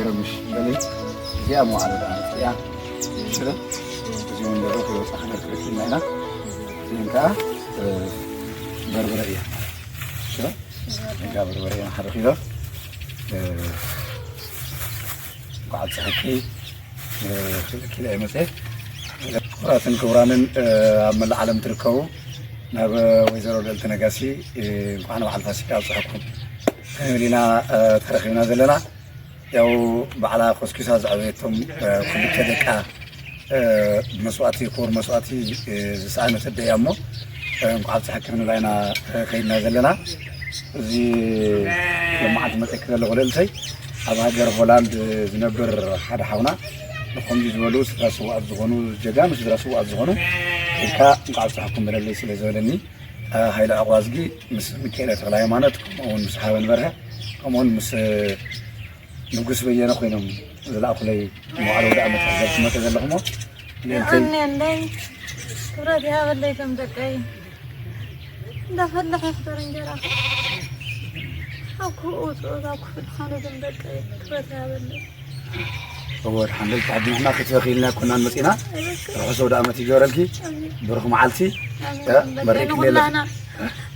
ረምሽ በሊ። እዚኣ መዋዕለ ደኣ እያ። ሽረ እዚ እውን ደሮ ከይወፃ ክነርክበኪ ኢና ኢና። እዚን ከዓ በርበረ እያ። ሽረ እዚን ከዓ በርበረ እያ። ሓደ ኪሎ እንኳዕ ኣብፀሐኪ። ክልተ ኪሎ ይመፀ። ክቡራትን ክቡራንን ኣብ መላእ ዓለም ትርከቡ ናብ ወይዘሮ ልዕልቲ ነጋሲ እንኳዕ ንበዓል ፋሲካ ኣብፀሐኩም ክንብል ኢና ተረኺብና ዘለና። ያው ባዕላ ኮስኪሳ ዘዕበየቶም ክልተ ደቃ መስዋእቲ ክቡር መስዋእቲ ዝሰኣነት ኣደ እያ እሞ እንኳዕ ኣብፀሐኪ ክንብላ ኢና ከይድና ዘለና። እዚ ሎማዓንቲ መፀኪ ዘለኹ ልእልተይ ኣብ ሃገር ሆላንድ ዝነብር ሓደ ሓውና ንከምዚ ዝበሉ ስድራ ስዋኣት ዝኾኑ ጀጋኑ ስድራ ስዋኣት ዝኾኑ ኢልካ እንኳዕ ኣብፀሐኩም በለለይ ስለ ዝበለኒ ሃይለ ዕቑባዝጊ ምስ ሚካኤለ ተክለ ሃይማኖት ከምኡውን ምስ ሓበን በርሀ ከምኡውን ምስ ንጉስ በየነ ኮይኖም ዝለኣኹለይ መዋዕለ ወደ ዓመት ዘልኩ መጠ ዘለኹሞ ልእልተይ ኣነ እንደይ ክብረት ይሃበለይ ከም ደቀይ እንዳፈለኸ ይሕደር እንጀራ ኣብ ክፉእ ውፅኦት ኣብ ክፉእ ድኻነ ከም ደቀይ ክብረት ይሃበለይ። እወ ድሓን ደቂ ዓዲ ንሕና ክትበኺ ኢልና ኮናን መፂና ርሑስ ወደ ዓመት ይገበረልኪ። ብሩኽ መዓልቲ መሪቅኒ ኣለና።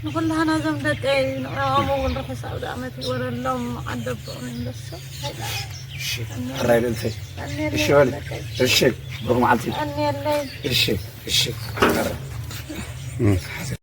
ንኹላህና እዞም ደቀይ ንዕኦም እውን ርሑስ ኣውደ ዓመት ይወረሎም። ዓደቦም ይንበሶ። ሕራይ ልእልተይ። እሺ በል። እሺ ብሩኽ መዓልቲ። እሺ እሺ።